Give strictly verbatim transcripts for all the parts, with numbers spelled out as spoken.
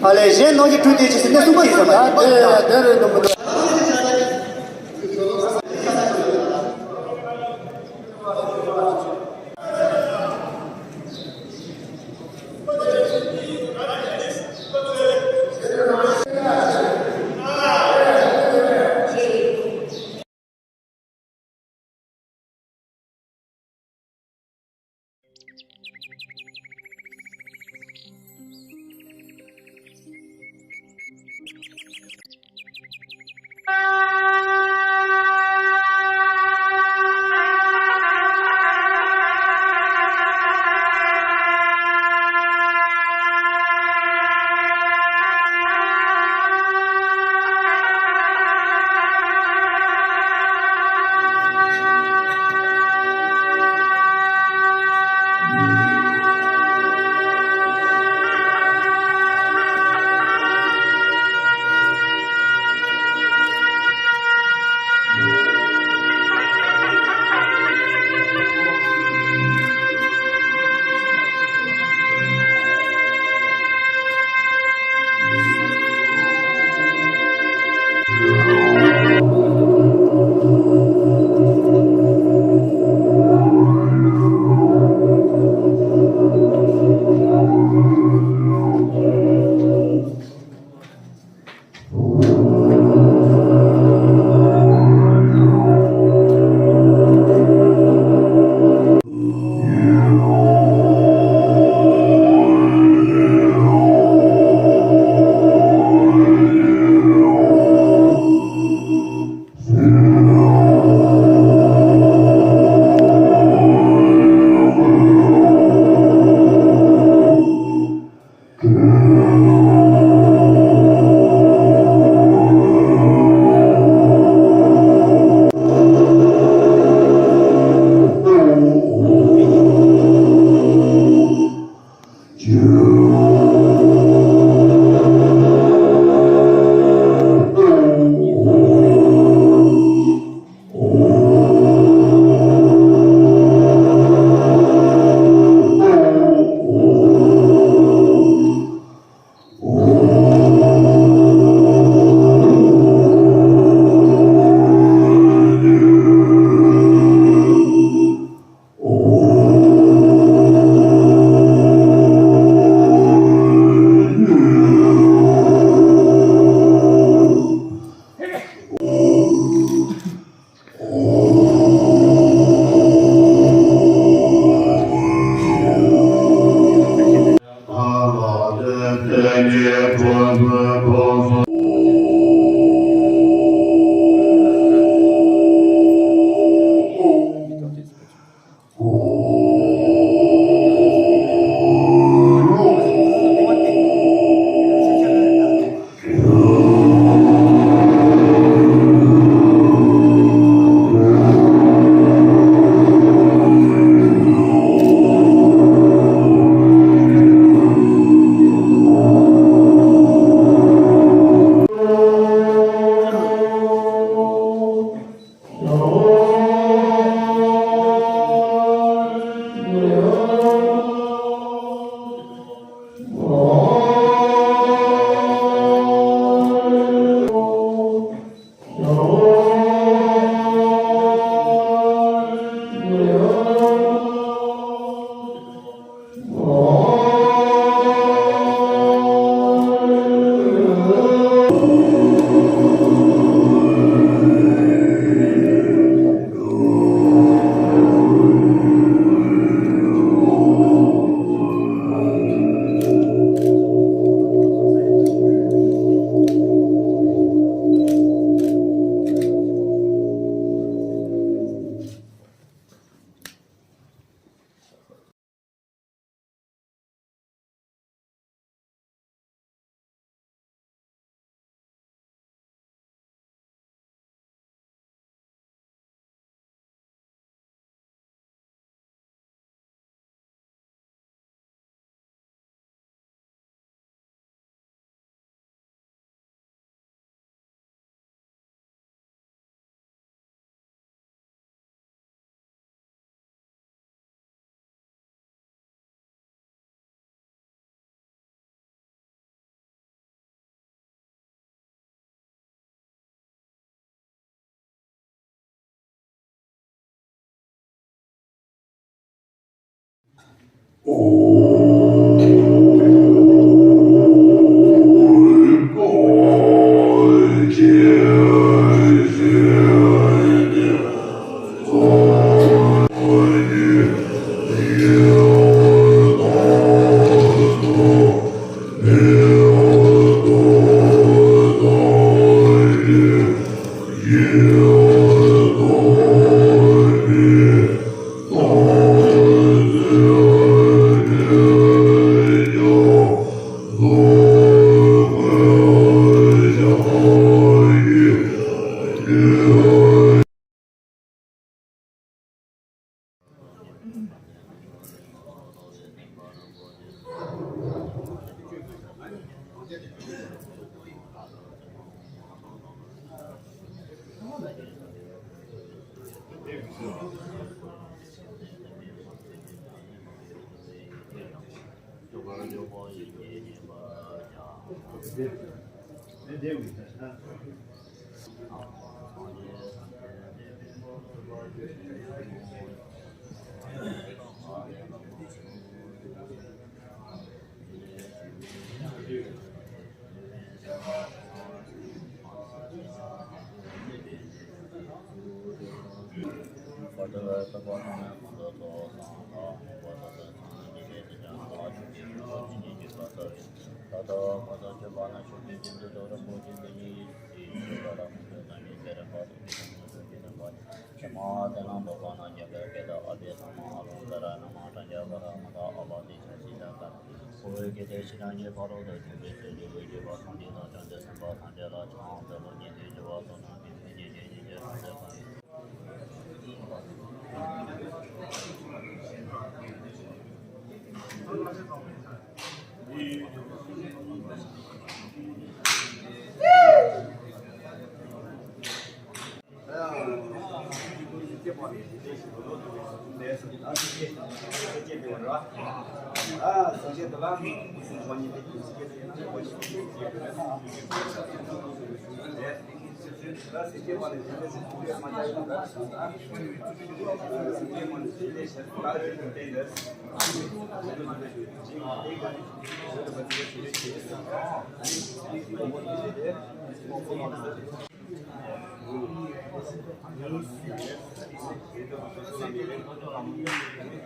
ཨ་ལས་གཞན་ནང་གི་འཕྲོད་བསྟེན་ཅིག་ཟེར་ན་གསུངས་པ་ཡིན་ས་མ་རེད།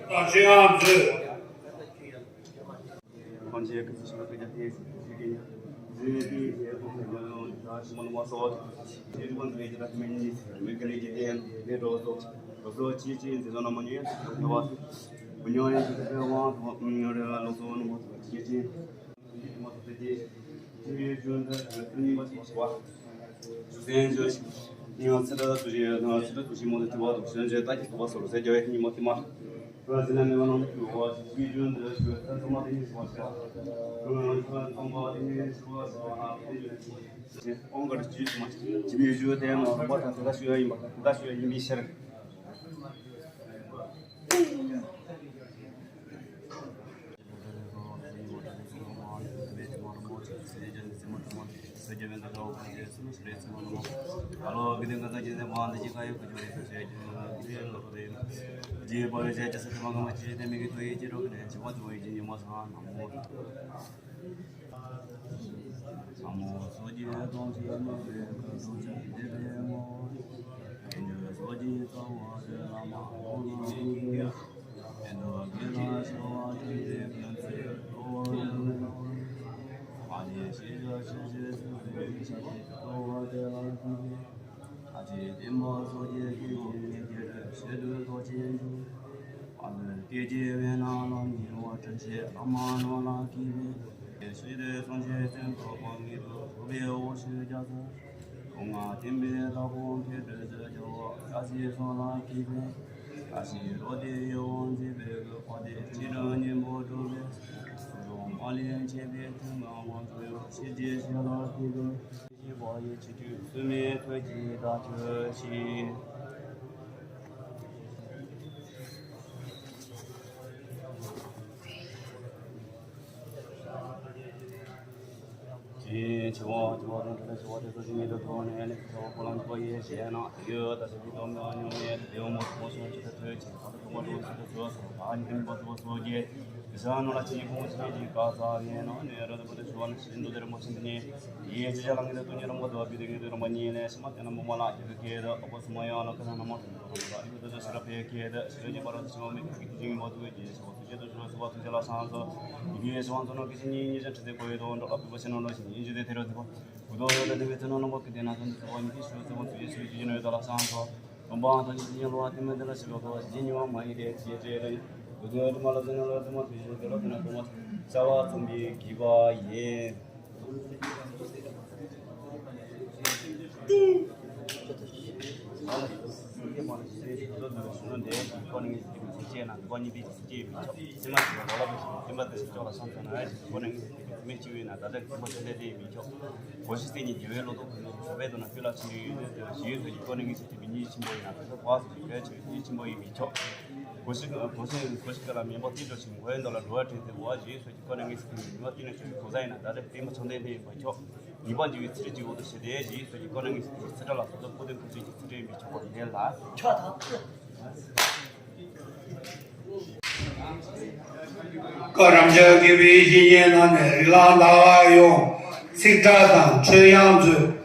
ཨ་ཅེ་ཨ་མཛོད། ཁོང་ཚོའི་སྐུ་ཚེ་ཞབས་པད་བསྐལ་བརྒྱར་བརྟན་ཅིག་ཞུ་གི་ཡིན། འཛིན་གྲྭའི་ལས་ཁུངས་ཀྱི་ཉམས་མྱོང་དང་ཞིབ་མོ་གནང་བ་སོགས་ཀྱི་རིན་གོང་འཛིན་གྲྭའི་རྒྱུད་ལ་མི་གཉིས་མི་སྐད་ལས་ཀྱི་རྟེན་ལས་གྲོགས་སོགས་སློབ་གསོ་ཆེད་ཀྱི་འཛིན་བཟུང་གནང་མ་ཉེས་ཐོག་ཐེ་བ་སོགས་མི་ཉུང་ཡང་ཞུ་ཐུབ་པའི་དབང་དུ་སློབ་གསོ་གནང་མ་ཐུབ་པ་ཆེད་ཀྱི། ཞུ་སེམས་ཞུ་ཉིན་མ་ཚེ་རབས་སུ་ཞིག་ཡོད་ན་ཚེ་རབས་སུ་ཞིག་མོ་དེ་ཐུབ་པ་དང་ཞོན་བྱེད་ལྟ་ཀྱི་ཐུབ་པ་སོགས་སེ་རྒྱ་བའི་ཉིན་མ་ཐི་མ་ར་ཟི་ན་མེ་བ་ནང་དུ་གྱུར་བ་ཞིག་ཡིད་བརྗོད་འདི་ཞུ་ཚེ་ཚང་མ་དེ་ཉིད་ཞུ་བ་ཞིག་ཚང་མ་དེ་ཉིད་ཞུ་བ་ཞིག་ཨང་གར་ཅི་ཞུ་མ་ཞིག་ཅི་ནས་ཞུ་དེ་ནང་རོགས་པ་དང་དེ་ལ་ཞུ་ཡ་ཡིན་པ་དེ་ལ་ཞུ་ཡ་ཡིན་པའི་ཕྱིར། ཅེས་ཆེ་བ་ཆེ་བ་དང་ཁྲོ་ལ་ཆེ་བ་དེ་ཚོ་ཞིག་ཉིད་དུ་ཐོག་ནས་ནི་ཆེ་བ་ཁོ་ལ་འཇུག་པ་ཡེ་ཤེས་ན་ཡོད་ད་ཞིག་གི་དོན་མེད་ཉུང་མེད་དེ་འོ་མོ་ཐོག་སོང་ཅི་ད་ཐོས་ཅིག་ཁ་ཐོག་མ་འགྲོ་སུ་དུ་ཆོས་སོ་ད་ཉིད་པ་ཐོག་སོ་རྒྱས། ས་ནོར་ལ་ཅི་ཡིན་ཕུང་ཅི་ཡིན་གྱི་བཀའ་སྩལ་ཡིན་ནོ། ནས་ར་དུ་པོ་དེ་ཞུ་བ་ནི་ཤིན་ཏུ་དེ་རིན་པོ་ཆེ་འདི་ཉིད་ཡིན། ཅི་བྱ་ལང་གི་དེ་དུ་ཉི་རིན་པོ་དུ་བ་བི་དེ་ངེས་དུ་རིན་པོ་ཉིད་ལས་ཤི་མ་དེ་ན་མོ་མ་ལ་ཁྱེད་དུ་ཁྱེད་དུ་ཨོ་པོ་སུ་མ་ཡོང་ལ་ཁ་ན་ན་མོ་དུ་དུ་དུ་ཤི་ར་ཕེ་ཁྱེད་དུ་ཤི་ར་ཉི་པ་ར་དུ་ཤི་མ་མི་ཁ་གི་དུ་ཅི་ཡིན་མོ་དུ་གི་ཅི་ཤི་བ་དུ་ཅི་དུ་ཤི་བ་སུ་བ་དུ་ཅི་ལ་སང་སོ་ཡི་གེ་ཡེ་ཤི་བ་དུ་ནོ་གི་ཅི་ཉིད་ཉི་ཅན་ཁྲི་དེ་གོ་ཡོད་དོ་འགྲོ་ཨ་བི་པ་ཤི་ནོ་ནོ་ཤི་ཉིན་ཅི་དེ་དེ་ར་དུ་བ་བུ་དོ་ཡོད་དེ་དེ་བི་དུ་ནོ་ནོ་མོ་གི་དེ་ན་དུ་དུ་ཤི་བ་ཉི་གི་ཤི་བ་སུ་བ་དུ་ཅི་ཤི་ཅི་ཉིན་ཡོད་དོ་ལ་སང་སོ། སྟོན་པ་དང་ཉིད་ཀྱི་གློ་བ་ཏི་མ་དེ་ལ་ཞིག་པ་གོ་བ་ཇི་ཉི་མ་མ་ཡི་དེ་ཇི་ཇེ་རེ་བུ་དོ་ཡོད་དེ་མ་ལ་དུ་ནོ་ལ་དུ་མ་དུ་ཤི་དེ་ལ་དུ་ན་དུ་མ་ཤ་བ་ཚོམ་པའི་གི་བ་ཡེ། གོ་ཤི་སྟེ་ཉིད་རྒྱལ་བའི་ལོ་ཏོག་གི་ནོར་བུ་ཞོགས་པའི་དོན་ལ་སྤྱོད་ལ་ཕྱིན་ཏེ་ཡོད་དེ་ཞི་བའི་ཚོགས་ཀྱི་ཀོ་ནེ་ངེས་ཤེས་ཐེབས་པའི་གཉིས་ཆེན་པོ་ཡིན་ན་དེ་ཚོ་བག་སོ་ཞིག་གལ་ཆེ་བའི་གཉིས་ཆེན་པོ་ཡིན་མི་ཆོག་གོ་ཤི་གོ་ཤི་གོ་ཤི་ཀ་ལ་མེ་འབར་ཏི་འགྲོ་ཞིང་མགོའི་མདོ་ལ་འགྲོ་བ་བྲལ་ཏེ་འོ་ཞི་བའི་ཚོགས་ཀྱི་ཀོ་ནེ་ངེས་ཤེས་ཐེབས་པའི་ཉི་མ་ཏི་ནེ་ཤོར་བའི་གོ་ས་ཡིན་ན་ད་ལྟ་བསྟན་པ་ཚོགས་ལྡན་ལྷ་ཡིན་པ་ཆོག་ཉི་མ་འཇིག་པའི་ཚེ་རིང་འཇིག་འོག་ཏུ་ཞི་བདེ་ཞི་བའི་ཚོགས་ཀྱི་ཀོ་ནེ་ངེས་ཤེས་ཐེབས་པའི་ཚེ་ཁྲ་ལ་སོགས་པ་པོ་ཏེ་འཁོར་ཚོས་ཀྱི་ཚེ་ཁྲའི་མི་ཆོག་པ་ལས་ལ། ཆོག་ཐང་། བཀའ་རམ་ཤ་དགེ་བའི་བཤེས་གཉེན་རྣམས་ནས་རིགས་ལམ་བདག་ཡོང་ཚིག་ཕྲ་དང་མཆོད་དབྱངས་མཛོད།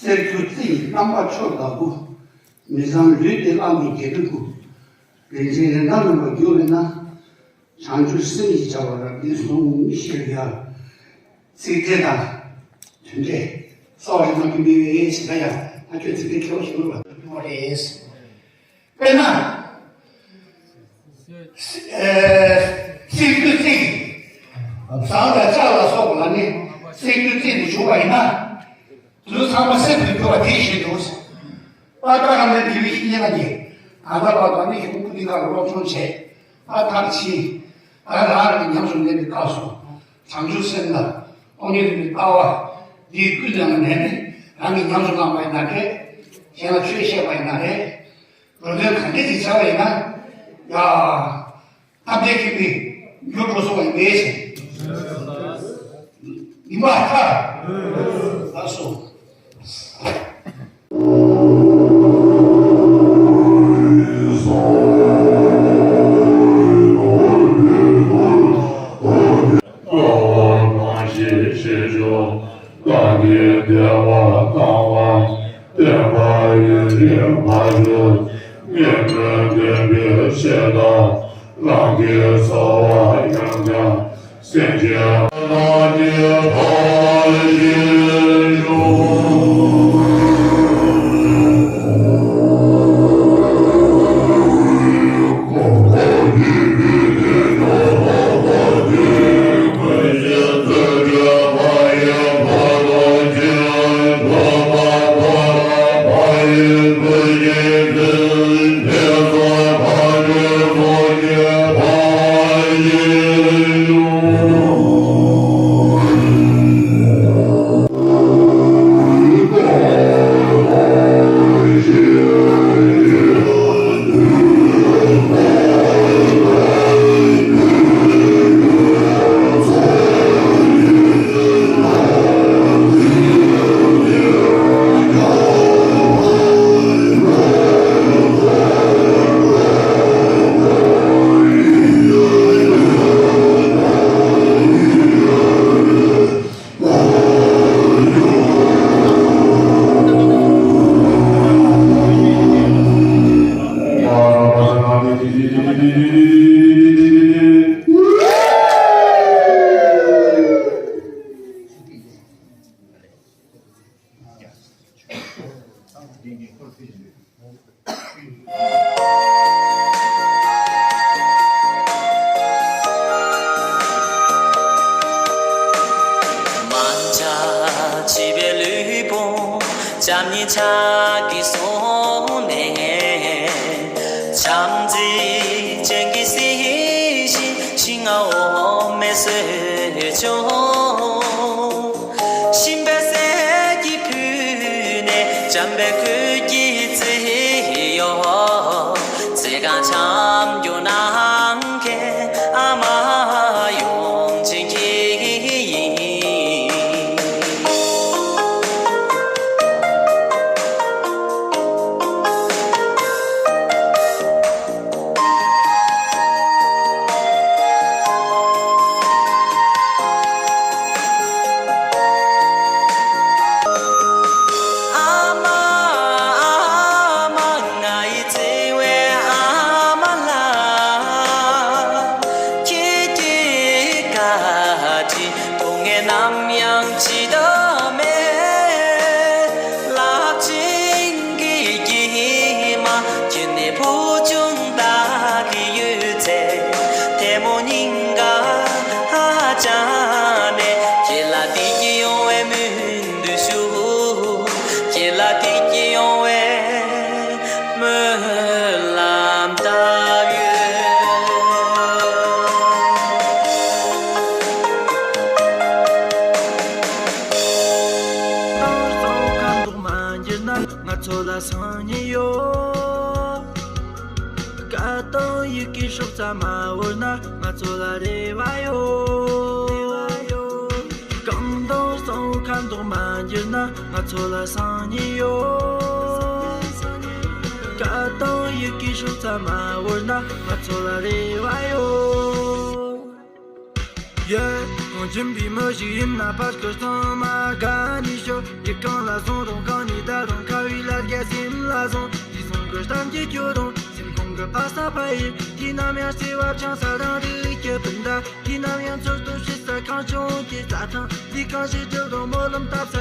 གསེར་འགྱུར་རྩི་ཡི་རྣམ་པ་མཆོག་ལྟ་བུ། མི་བཟང་ལུས་ཏེ་གླང་གི་རྒྱལ་པོའི་སྐུ། རིན་ཆེན་རིན་ཐང་ལོན་པར་གྱུར་པས་ན། བྱང་ཆུབ་སེམས་ཀྱི་བྱ་བ་རབ་འབྱམས་གསུངས་ཤེས་ཡ། ཚིག་འགྲེལ་དང་། དོན་འགྲེལ། གསོག་རིག་མ་ཀུན་པའི་ཞེས་ད་ཡང་ཨ་ཁྱོད་ཚིག་འགྲེལ་ཁྱེར་བ་ཞིག་ལ་བ་མོ་རེད། དཔེར་ན། སྲིད་རྒྱུ་རྩིས། བཟང་དང་ཆགས་ལ་སོགས་པ་ལ་ནི་སྲིད་རྒྱུ་རྩིས་ནས་བྱུང་བ་ཡིན་ན། དུས་ཚང་མ་སེམས་ཀྱི་འགྱུར་བ་དེ་བཞིན་དུ། པ་ཀ་ར་མའི་དགེ་བའི་བཤེས་གཉེན་ལ་ཉེ། ཨ་ད་པ་ད་ནི་ཞུགས་པུ་ཏི་ཀ་ལ་སློབ་སྦྱོང་བྱས། ཨ་མཐར་ཕྱིན། ཨ་རང་རང་གི་ཉམས་སུ་ལེན་པའི་སྐབས་སུ། བྱང་ཆུབ་སེམས་ལ་སྟོང་ཉིད་རིག་པའི་ལྟ་བ་འདིའི་ཀུན་ནས་ནས་ནི་རང་གི་ཉམས་སུ་བླངས་པ་ཡིན་ན་རེད། གཞན་ལ་ཆོས་བཤད་པ་ཡིན་ན་རེད། འགྲོ་དོན་གང་འདྲ་ཅིག་བྱ་བ་ཡིན་ན། ཡ། ཐམས་ཅད་མཁྱེན་པའི་རྒྱུར་འགྲོ་སོང་བ་ཡིན་པས་ཟེར། ཉི་མ་ཐ། ལགས་སོ། བསྔོ་བ་གང་ཞིག་ཞེས་བརྗོད། བདག་གིས་བདེ་བ་གང་བ་བསྟན་པ་ཡུན་རིང་བར་བཞུགས། མི་མངོན་ལྡན་པའི་ཆེད་དུ་གླང་གི་འཚོ་བ་ཡང་ཀྱང་སེམས་ཅན་རྣམས་ཀྱི་བདག་ཞིག་བྱུང་། བྱ་བྱིས་པའི་ལུས་ཕུང་བྱམས་སྙིང་ཕྱག་གིས་བཟུང་ནས། བྱམས་བརྩེ་ཅན་གྱི་སྲིད་ཞིའི་ཞིང་ལྔ་འོ་མས་གསོས་བྱུང་། གཤིན་པོའི་ཟས་ཀྱིས་ཕུལ་ནས་བྱམས་པའི་གོས་ཀྱིས་བརྫིས་ཡོད། ཚེ་གང་འཁྱམས་རྒྱུ་ནམ་མཁའི་ཨ་མ་ཡུམ་ཆེན་ཁྱེད་ཡིན། ཨ་མ་ཨ་མ་ང་ཡི་བརྩེ་བའི་ཨ་མ་ལགས། ཁྱེད་ཀྱི་བཀའ་དྲིན་ཐུགས་ངས་ནམ་ཡང་བརྗེད་མེད། རླབས་ཆེན་གྱི་སྐྱེས་མ་ཁྱེད་ནི་བུ་ཆུང་བདག་གི་ཡོད་ཚད། ཐལ་མོ་སྙིང་ག་བཅངས་ནས་ཁྱེད་ལ་བདེ་སྐྱིད་ཡོང་བའི་སྨོན་འདུན་ཞུ། ཁྱེད་ལ་བདེ་སྐྱིད་ཡོང་བའི་སྨོན་ལམ་བཏབ་ཡོད། དེང་སང་ཁ་མདོག་མ་འགྱུར་ན་ང་ཚོ་ལ་སང་ཉིན་ཡོད། དཀའ་དང་ཡི་གེ་སྲོག་རྩ་མ་བོར་ན་ང་ཚོ་ལ་རེ་བ་ཡོད། གང་དེང་སང་ཁ་མདོག་མ་འགྱུར་ན་ང་ཚོ་ལ་སང་ཉིན་ཡོད། དཀའ་དང་ཡི་གེ་སྲོག་རྩ་མ་བོར་ན་ང་ཚོ་ལ་རེ་བ་ཡོད། ཡེ། གངས་ཅན་པའི་མི་ཞིག་ཡིན་ན་ཕར་སྐུ་གཙང་མ་དགའ་ནས་ཤོག་ཡི་གང་ལ་སོང་རུང་གང་ནས་ད་རུང་ཁ་བའི་ལ་རྒྱ་སེམས་ལ་སོང་། དེ་སོང་གི་གཏམ་གྱི་སྐྱོ་རུང་སེམས་ཁོང་གི་ཕ་ས་ཕ་ཡིན། དེ་ནམ་ཡང་བརྩེ་བ་བྱང་ས་རང་རིགས་ཀྱི་སྤུན་ཟླ། དེ་ནམ་ཡང་ཚོར་དུ་ཤི་ས་ཁང་ཆུང་གི་རྩྭ་ཐང་། དེ་གང་ཞིག་བསྒྲིལ་རུང་སྨོན་ལམ་བཏབ་ས།